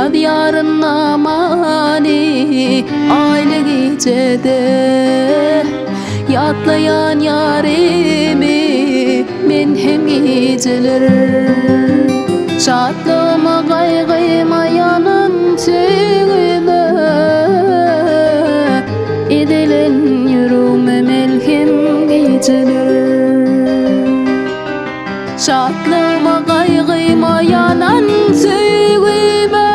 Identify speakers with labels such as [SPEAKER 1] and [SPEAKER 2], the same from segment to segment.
[SPEAKER 1] Ýazýaryn namany aýly gijede Ýatlaýan ýarymy men hem gijeler Şatlygyma gaýgyma ýanan söýgüme Ezilen ýüregime melhem gijeler Şatlygyma gaýgyma ýanan söýgüme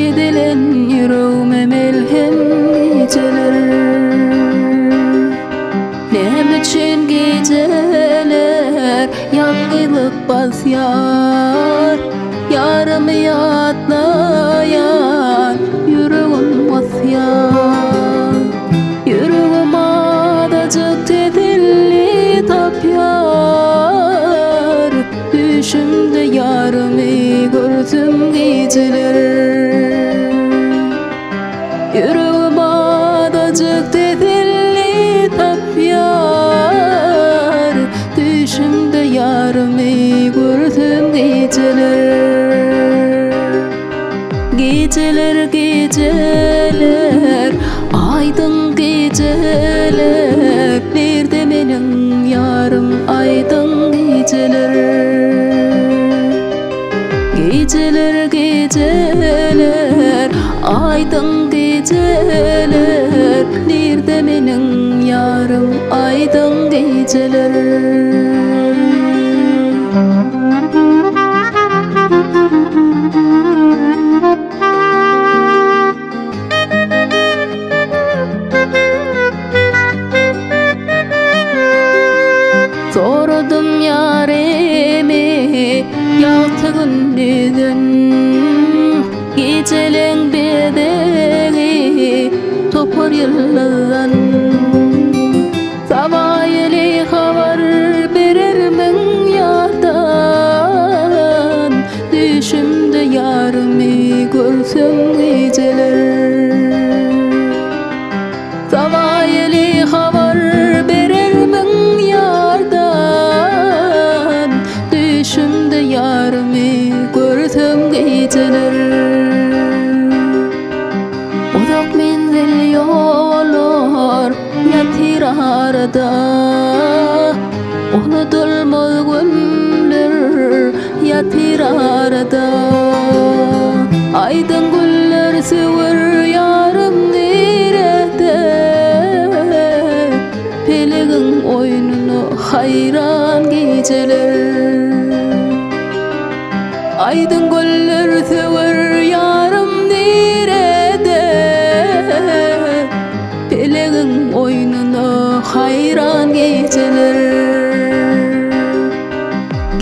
[SPEAKER 1] Ezilen ýüregime melhem gijeler Näme üçin gijeler ýalňyzlyk basýar Ýarymy ýatlaýan ýüregim gysýar Ýüregim azajyk teselli tapýar Düýşümde ýarymy görsem gijeler Ýüregim azajyk teselli tapýar Düýşümde ýarymy görsem gijeler Gijeler gijeler aýdyň gijeler Nirde meniň ýarym aýdyň gijeler Gijeler gijeler aýdyň gijeler Nirde meniň ýarym aýdyň gijeler. Soradym ýarymy ýagty gündizden Gijeleň bezegi topar ýyldyzdan Saba ýeli habar berermiň ýardan Düýşümde ýarymy görsem gijeler Saba ýeli habar berermiň ýardan Düýşümde ýarymy görsem gijeler Uzak menzil ýollar ýatyr arada Unudylmaz günler ýatyr arada Aýdyň güller söwer ýarym nirede Pelegiň oýnuna haýran gijeler Aýdyň güller söwer ýarym nirede Pelegiň oýnuna haýran gijeler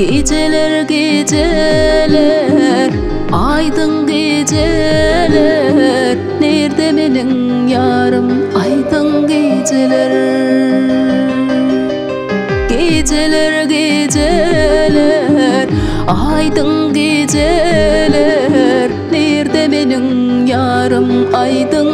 [SPEAKER 1] Gijeler gijeler aýdyň gijeler Nirde meniň ýarym aýdyň gijeler Gijeler gijeler aýdyň gijeler Nirde meniň ýarym aýdyň.